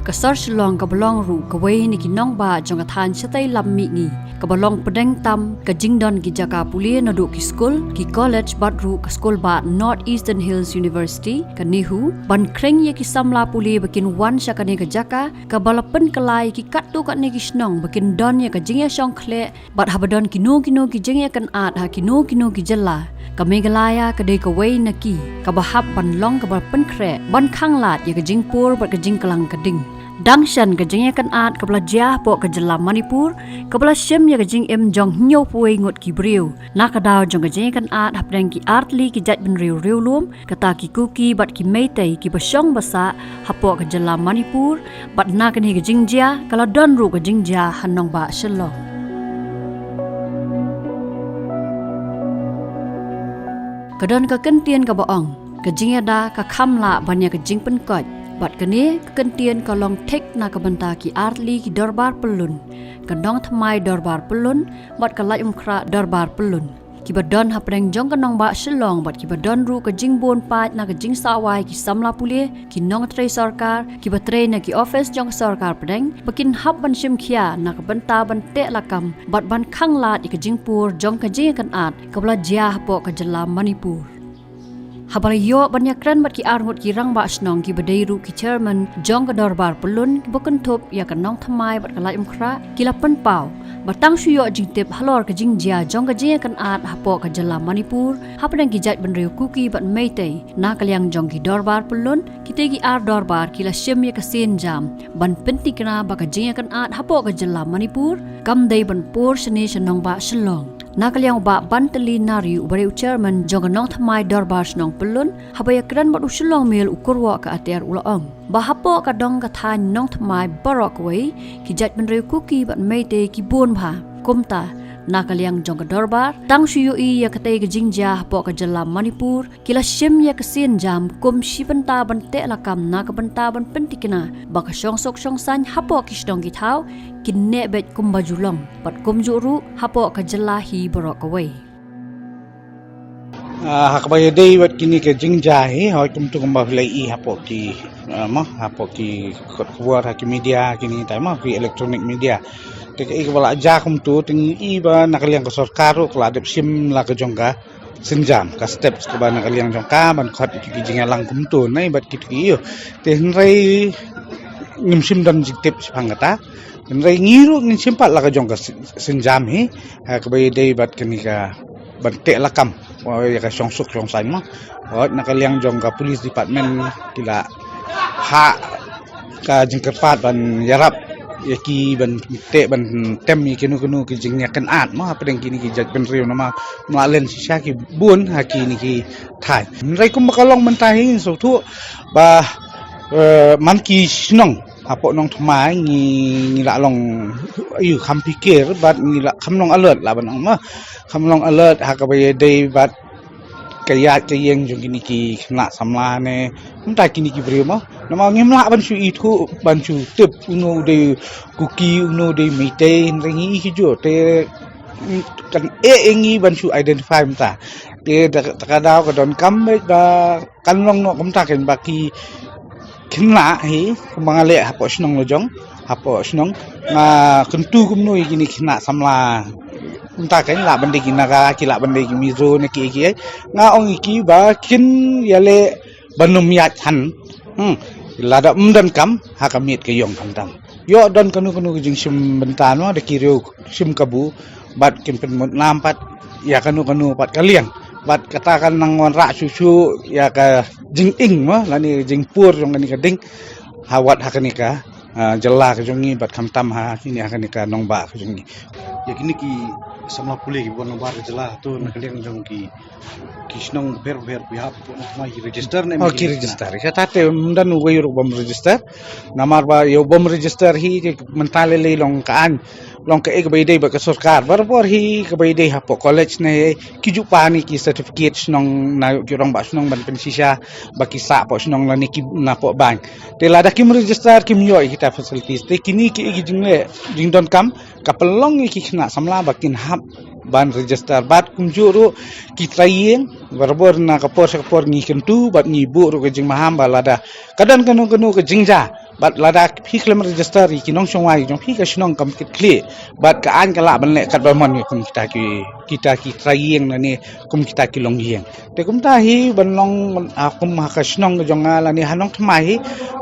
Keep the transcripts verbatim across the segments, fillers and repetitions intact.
Ka sor Shillong kaba long ruh kawei na ki nongbah jong ka thaiñ shatei lam mihngi, kaba long pdeng tam ka jingdon ki jaka pule naduh ki skul, ki college bad ruh ka skul bah North Eastern Hills University, ka NEHU, ban khring ïa ki samla pule ba kin wan sha kane ka jaka, kaba la pynkylla ïa ki katto katne ki shnong ba kin don ïa ka jingïashongkhleh, bad haba don kino kino ki jingïakynad ha kino kino ki jylla, ka Meghalaya ka dei kawei na ki kaba hap ban long kaba pynkhreh ban khanglad ïa ka jingpur bad ka jingklang ka ding. Dang shen ka jingïakynad kaba la jia hapoh ka jylla Manipur, kaba la shim ïa ka jingim jong hynñiewphew wei ngut ki briew na ka daw jong ka jingïakynad hapdeng ki artylli ki jaitbynriew riewlum, kata ki Kuki bad ki Meitei kiba shong ba sah hapoh ka jylla Manipur, bad na kane ka jingjia ka la don ruh ka jingjia ha nongbah Shillong. Ka don ka kyntien kaba ong, ka jingïada ka kham lah ban ïa ka jingpynkoit, bad kane ka kyntien ka long thik na ka bynta ki artylli ki dorbar pyllun, ka Nongthymmai Dorbar Pyllun bad ka Laitumkhrah Dorbar Pyllun, kiba don hapdeng jong ka nongbah Shillong bad kiba don ruh ka jingbun paid na ka jingsawai ki samla pule, ki nongtrei sorkar, kiba trei na ki ophis jong ka sorkar pdeng, ba kin hap ban shim khia na ka bynta ban teh lakam bad ban khanglad ïa ka jingpur jong ka jingïakynad kaba la jia hapoh ka jylla Manipur. Haba la ïoh ban ïakren bad ki arngut ki rangbah shnong kiba dei ruh ki chairman jong ka dorbar pyllun kiba kynthup ïa ka Nongthymmai bad ka Laitumkhrah, ki la pynpaw ba tang shu ïoh jingtip halor ka jingjia jong ka jingïakynad hapoh ka jylla Manipur hapdeng ki jaitbynriew Kuki bad Meitei, na ka liang jong ki dorbar pyllun, kitei ki ar dorbar ki la shim ïa ka sienjam ban pynthikna ba ka jingïakynad hapoh ka jylla Manipur kam dei ban pur shane sha nongbah Shillong. Na ka liang u Bah Bantylli Nari, uba dei u chairman jong ka Nongthymmai Dorbar Shnong Pyllun, haba ïakren bad u Shillong Mail u kyrwoh ka atiar u la ong ba hapoh ka dong ka thaiñ Nongthymmai baroh kawei, ki jaitbynriew Kuki bad Meitei ki bun bha. Kumta, na ka liang jong ka dorbar, tang shu ïohi ïa katei ka jingjia hapoh ka jylla Manipur, ki la shim ïa ka sienjam kum shi bynta ban teh lakam na ka bynta ban pynthikna ba ka shongsuk shongsaiñ hapoh ki shnong ki thaw kin neh beit kumba ju long, bad kumjuh ruh hapoh ka jylla hi baroh kawei. Ah, ha kaba ïadei bad kine ki jingjia hi, hooid, kumta kumba phi la ïohi hapoh ki, ah, mo, hapoh ki kot khubor, ha ki media, kine, tai mo, ki electronic media. Te kaei kaba la jia kumta, te ngi ïohi ba na ka liang ka sorkar ruh ka la dep shim la ka jong ka sienjam, ka steps kaba na ka liang jong ka ban khot ïa ki jingïalang kumta, nai bad kito ki ïoh. Te hynrei ngim shym don jingtip shaphang kata. Hynrei ngi ruh ngin shim pat la ka jong ka si-, sienjam hi, ha kaba ïadei bad kane ka ban teh lakam, wa, ïa ka shongsuk shongsaiñ mo. Wa, na ka liang jong ka police department ki la ha ka jingkyrpad ban ïarap ïa ki ban teh ban tem ïa kino kino ki jingïakynad mo hapdeng kine ki jaitbynriew namar ym lah lehse shisha ki bun ha kine ki thaiñ. Hynrei kumba ka long mynta hi ngin sngewthuh ba, eh, man ki shnong hapoh Nongthymmai ngi, ngi la long, ïoh, kham phikir bad ngi la kham long alert la ban ong mo. Kham long alert ha kaba ïadei bad ka ïaid ka ïeng jong kine ki khynnah samla ne mynta kine ki briew mo. Namar ngim lah ban shu ithuh ban shu tip uno u dei Kuki uno u dei Meitei, hynrei ngi i ki jur te kan eh ïa ngi ban shu identify mynta. Te da, da ka daw ka donkam beit ba kan long noh kumta kan ba ki khynnah hi kumba nga leh hapoh shnong la jong, hapoh shnong nga kyntu kumno ïa kine khynnah samla. Mynta kan lah ban dei ki Naga, ki lah ban dei ki Mizo ne ki, ki, nga ong ïa ki ba kin ïaleh ban ym ïaid than. Hmm. Lada ym donkam ha ka miet ka ïong khamtam. Ïoh don kano kano ka jingshim bynta noh da ki riew shim kabu bad kin pynmut nam pat ïa kano kano pat ka liang. Bad kata kan nang wanrah shuh shuh ïa ka jinging mo lane jingpur jong kane ka ding. Ha wat ha kane ka, ah, jylla ka jong ngi bad khamtam ha kine ha kane ka nongbah ka jong ngi. Ïa kine ki samla pule kiba wan nabar ka jylla to na ka liang jong ki, ki shnong bapher bapher ki hap, ki register ne? Oh, em ki register. Ïa kata te ym don uwei ruh bym register. Namar ba ïa u bym register hi te mynta lei lei long ka aiñ, long kaei kaba ïadei bad ka sorkar. Barabor hi kaba ïadei hapoh college ne ki ju pan ïa ki certificate shnong na ki rangbah shnong ban pynshisha ba ki sah hapoh shnong lane ki napoh bank. Te lada kim register kim ïoh ïa kita facilities. Te kine ki, ki jingleh jingdonkam ka pynlong ïa ki khynnah samla ba kin hap ban register bad kumjuh ruh ki trai ïing, barabor na ka por sha ka por ngi kyntu bad ngi buh ruh ka jingmaham ba lada ka don kano kano ka jingjia Bad lada phi khlem register ïa ki nongshong wai jong phi, ka shnong kam kit khlieh. Bad ka aiñ ka lah ban leh katba mon ïa kum kita ki, kita ki trai ïing lane kum kita ki longïing. Te kumta hi ban long, ah, kum ha ka shnong ka jong nga lane ha Nongthymmai hi,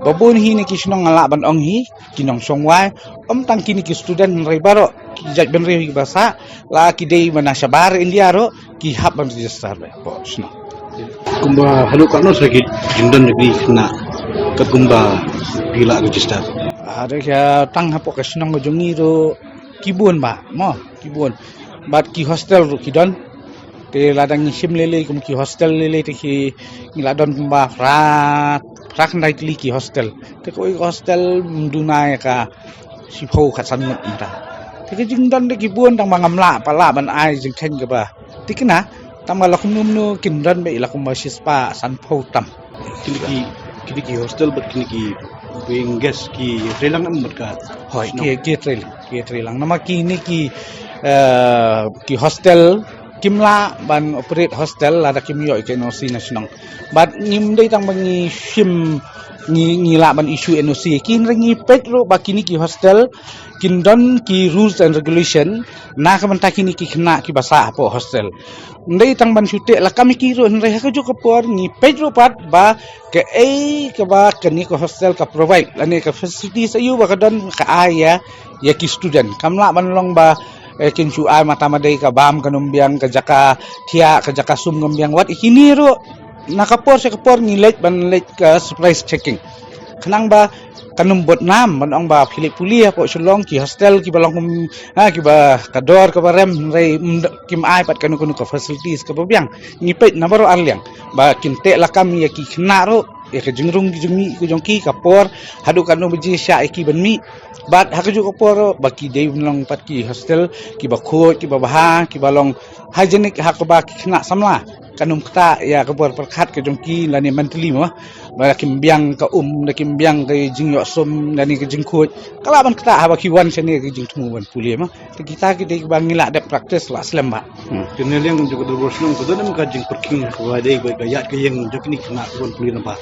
ba bun hi ne ki shnong nga lah ban ong hi, ki nongshong wai, ym tang kine ki student hynrei baroh ki jaitbynriew hi ba sah, la ki dei ba na shabar India ruh, ki hap ban register beit hapoh shnong. Kumba haduh katno sha ki jingdon jong ki khynnah, kat kumba phi la register? Ada ka tang hapoh ka shnong ka jong ngi ruh ki bun ba, mo, ki bun. Bad ki hostel ruh ki don. Te lada ngi shim lei lei kum ki hostel lei lei te ki, ngi la don kumba phra, phra khyndai tylli ki hostel. Te kawei ka hostel ym duna ïa ka shiphew khatsan ngut mynta. Te ka jingdon de ki bun, tang ba ngam lah pat lah ban ai jingkheiñ kaba thikna, tang ba la kumno kumno kin don beit la kumba shispah sanphew tam. Kine ki, kine ki hostel bad kine ki paying guest ki trei lang em bad ka? Hooid, shnong ki, ki trei lang, ki trei lang. Namar kine ki, eh, ki hostel kim lah ban operate hostel lada kim ïoh ïa ka N O C na shnong. Bad ngim dei tang ba ngi shim, ngi, ngi lah ban issue N O C. Ki hynrei ngi peit ruh ba kine ki hostel kin don ki rules and regulation na ka bynta kine ki khynnah kiba sah hapoh hostel. Ym dei tang ban shu teh lakam ïa ki ruh, hynrei ha kajuh ka por ngi peit ruh pat ba kaei kaba kane ka hostel ka provide lane ka facilities aïu ba ka don ka ai ïa, ïa ki student. Kam lah ban long ba, eh, kin shu ai mata madei, ka bam kan ym biang, ka jaka thiah, ka jaka sum kan ym biang. Wat ïa kine ruh na ka por sha ka por ngi leit ban leit ka surprise checking. Khnang ba kan ym bud nam ban ong ba phi leit pule hapoh Shillong, ki hostel kiba long kum, ha, kiba ka dor kaba rem, hynrei ym d-, kim ai pat kano kano ka facilities kaba biang. Ngi peit na baroh arliang ba kin teh lakam ïa ki khynnah ruh, ïa ka jingrung ki jingmih ka jong ki, ka por haduh katno baje shah ïa ki ban mih. Bad ha kajuh ka por ruh ba ki dei ban long pat ki hostel kiba khuid, kiba bha, kiba long hygienic ha kaba ki khynnah samla kan ym ktah ïa ka bor pyrkhat ka jong ki lane mentally mo. Ba da kim biang ka um, da kim biang ka jingïoh sum lane ka jingkhuid, ka lah ban ktah haba ki wan shane ka jingthmu ban pule mo. Te kita ki dei kiba ngi lah dep practice lah slem ba. Hmm. Te na liang jong ka dorbar shnong ka don em ka jingpyrkhing kaba dei ba ka ïaid ka ïeng jong kine ki khynnah kiban pule na bar?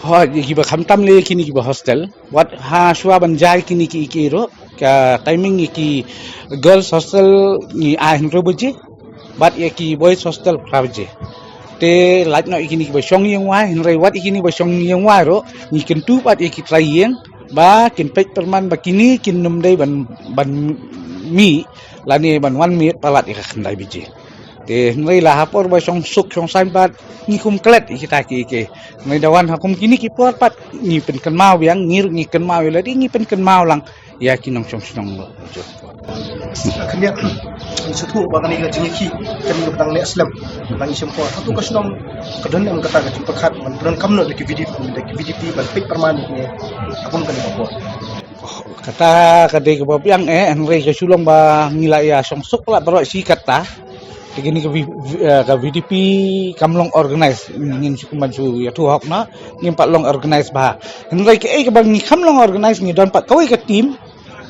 Hooid, ïa kiba khamtam lei kine kiba hostel. Wat ha shuwa ban jia kine ki, ki ruh, ka timing ïa ki girls hostel ngi ai hynriew baje, bad ïa ki boys hostel phra baje. Te lait noh ïa kine kiba shong ïing wai, hynrei wat ïa kine ba shong ïing wai ruh ngi kyntu pat ïa ki trai ïing ba kin peit pyrman ba kine kin ym dei ban, ban mih lane ban wan miet palat ïa ka khyndai baje. Te hynrei la ha por ba shong suk shong saiñ pat ngi kum klet ïa kita ki, ki. Hynrei da wan ha kum kine ki por pat ngi pynkynmaw biang, ngi ruh ngi kynmaw ïa lade, ngi pynkynmaw lang ïa ki nongshong shnong ruh. Khyndiat, ngi sngewthuh ba kane ka jingïakhih kane ka dang neh slem, dang ïashim por. Hato ka shnong ka don em kata ka jingpyrkhat ban pyndonkam noh da ki V D P, da ki V D P ban peit pyrman ïa kane, ha kum kane ka por? Kata ka dei kaba biang eh, hynrei ka shu long ba ngi la ïa shong suk la baroh shi katta. Te kine ka V-, V-, eh, ka V D P kam long organize, ngin shu kumban shu ïathuh hok na, ngim pat long organize bha. Hynrei kaei kaba ngi kham long organize, ngi don pat kawei ka team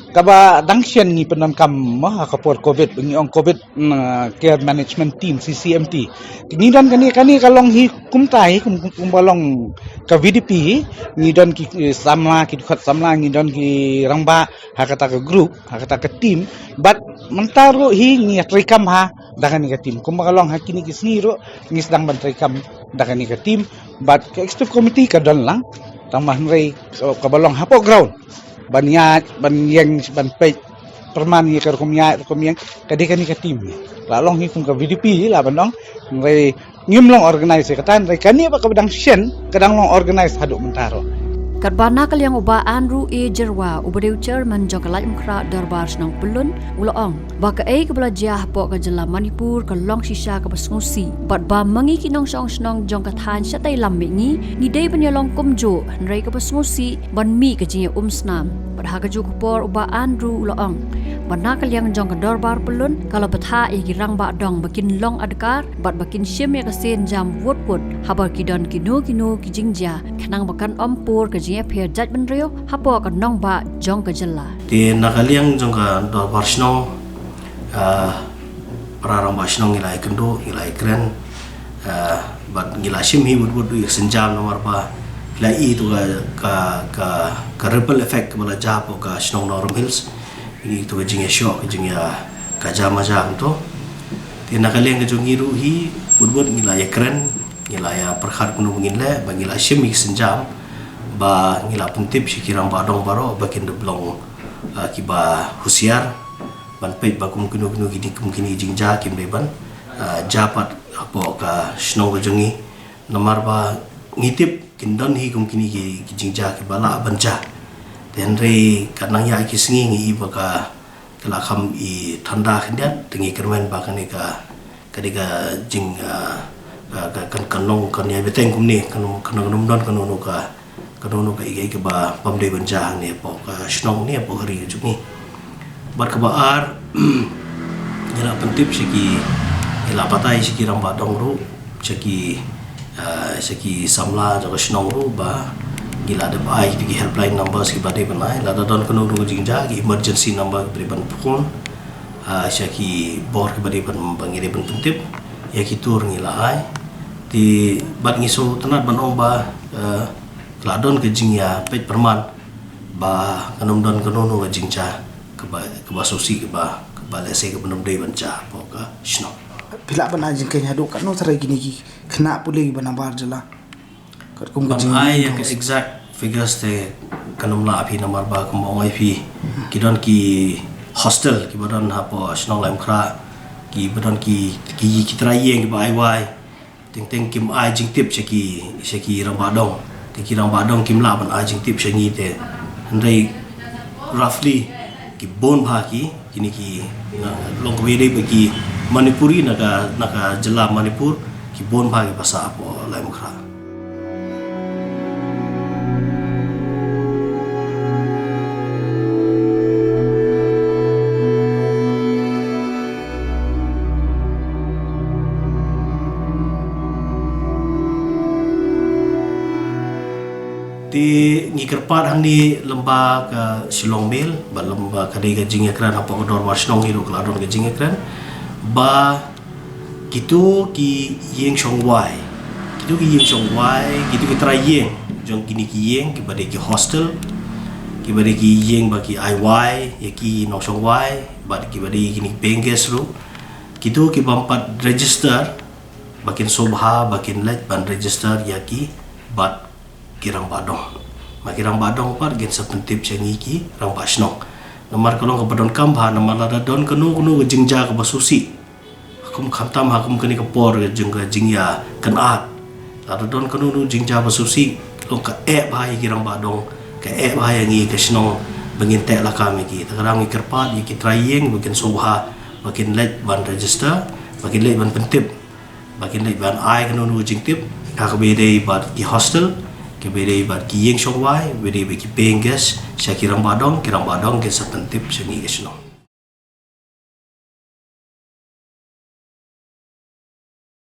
kaba dang shen ngi pyndonkam mo ha ka por covid, ngi ong covid, mm, care management team, C C M T. Te ngi don kane, kane ka long hi kumta hi, kum, kum, kumba long ka V D P hi, ngi don ki, eh, samla, ki dkhot samla, ngi don ki rangbah ha kata ka group, ha kata ka team. Bad mynta ruh hi ngi ïa treikam ha da kane ka team. Kumba ka long ha kine ki sngi ruh ngi sdang ban treikam da kane ka team. Bad ka executive committee ka don lang, tang ba hynrei ka, kaba long hapoh ground ban ïaid, ban ïeng, ban peit pyrman ïa ka rukom ïaid rukom ïeng ka dei kane ka team. La long hi kum ka V D P la ban ong, hynrei ngim long organize ïa kata, hynrei kane ba kaba dang shen ka dang long organize haduh mynta ruh. Katba na ka liang u Bah Andrew A Jyrwa uba dei u chairman jong ka Laitumkhrah Dorbar Shnong Pyllun u la ong ba kaei kaba la jia hapoh ka jylla Manipur ka long shisha kaba sngewsih, bad ba ma ngi ki nongshong shnong jong ka thaiñ shatei lam mihngi ngi dei ban ïalong kumjuh, hynrei kaba sngewsih ban mih ka jingïaumsnam. Bad ha kajuh ka por u Bah Andrew u la ong ba na ka liang jong ka Dorbar Pyllun ka la bthah ïa ki rangbah dong ba kin long adkar bad ba kin shim ïa ka sienjam wut wut haba ki don kino kino ki jingjia, khnang ba kan ym pur ka jingïapher jaitbynriew hapoh ka nongbah jong ka jylla. Te na ka liang jong ka Dorbar Shnong, ah, para rangbah shnong ngi la ïakynduh, ngi la ïakren, ah, bad ngi la shim hi wut wut ïa ka sienjam namar ba La i tu ka, ka, ka, ka ripple effect kaba la jia hapoh ka shnong Nongrum Hills. Ini tu ka jingïashoh, ka jingïa, ka jia maja kumto. Te na ka liang ka jong ngi ruh hi, bud bud ngi la ïakren, ngi la ïa pyrkhat kumno ngin leh, ba ngi la shim ïa ki sienjam, ba ngi la pyntip sha ki rangbah dong baroh, ba kin da long, ah, kiba husiar, ban peit ba kum kino kino kini, kum kini jingjia kim dei ban, ah, jia pat hapoh ka shnong ka jong ngi. Namar ba ngi tip kin don hi kum kini ki, ki jingjia kiba lah ban jia. Te hynrei ka nang ïa ki sngi ngi i ba ka, ka la kham i thanda khyndiat, te ngi kyrmen ba kane ka, ka dei ka jing, ah, ka, ka, kan, kan long kan ïa bteng kumne, kan, kan, kan ym don kano kano ka, kano kano ka i, i kaba bym dei ban jia hangne hapoh ka shnong ne hapoh ka ri ka jong ngi. Bad kaba ar, ngi la pyntip sha ki, ngi la batai sha ki rangbah dong ruh, sha ki, ah, sha ki samla jong ka shnong ruh ba ngi la dep ai ki helpline numbers kiba dei ban ai, lada don kano kano jingjia ki emergency number kiba dei ban phone, ah, sha ki bor kiba dei ban, ba ngi dei ban pyntip, ïa ki tur ngi la ai. Te bad ngi sngewtynnat ban ong ba, eh, la don ka jingïapeit pyrman ba kan ym don kano kano ka jingjia kaba, kaba sngewsih kaba, kaba lehse kaba ym dei ban jia hapoh ka shnong. Phi lah ban ai jingkheiñ haduh katno tharai kine ki khynnah pule kiba nabar jylla? Katkum ka jing, ai ïa ka exact figures te kan ym lah phi, namar ba kumba ong ai phi, ki don ki hostel kiba don hapoh shnong Laitumkhrah, kiba don ki, ki, ki trai ïing kiba ai wai. Teng teng kim ai jingtip sha ki, sha ki rangbah dong. Te ki rangbah dong kim lah ban ai jingtip sha ngi te. Hynrei roughly ki bun bha ki, kine ki, na, long kaba ïadei bad ki Manipuri na ka, na ka jylla Manipur, ki bun bha kiba sah hapoh Laitumkhrah. Te ngi kyrpad hangne lyngba ka Shillong Mail, ba lyngba ka dei ka jingïakren hapoh ka dorbar shnong hi ruh ka la don ka jingïakren, ba kito ki ïing shong wai, kito ki ïing shong wai, kito ki trai ïing jong kine ki ïing kiba dei ki hostel, kiba dei ki ïing ba ki ai wai ïa ki nongshong wai, bad kiba dei kine ki paying guest ruh, kito ki bym pat register, ba kin sngewbha ba kin leit ban register ïa ki bad ki rangbah dong. Ma ki rangbah dong pat kin sa pyntip sha ngi ki rangbah shnong. Namar ka long kaba donkam bha, namar lada don kano kano ka jingjia kaba sngewsih, kum khamtam ha kum kane ka por ka jing, ka jingïakynad, lada don kano kano jingjia ba sngewsih, long ka eh bha ïa ki rangbah dong, ka eh bha ïa ngi ka shnong ba ngin teh lakam ïa ki. Te ka dang ngi kyrpad ïa ki trai ïing ba kin sngewbha ba kin leit ban register, ba kin leit ban pyntip, ba kin leit ban ai kano kano jingtip ha kaba ïadei bad ki hostel, kaba ïadei bad ki ïing shong wai, kaba ïadei bad ki paying guest sha ki rangbah dong, ki rangbah dong kin sa pyntip sha ngi ka shnong.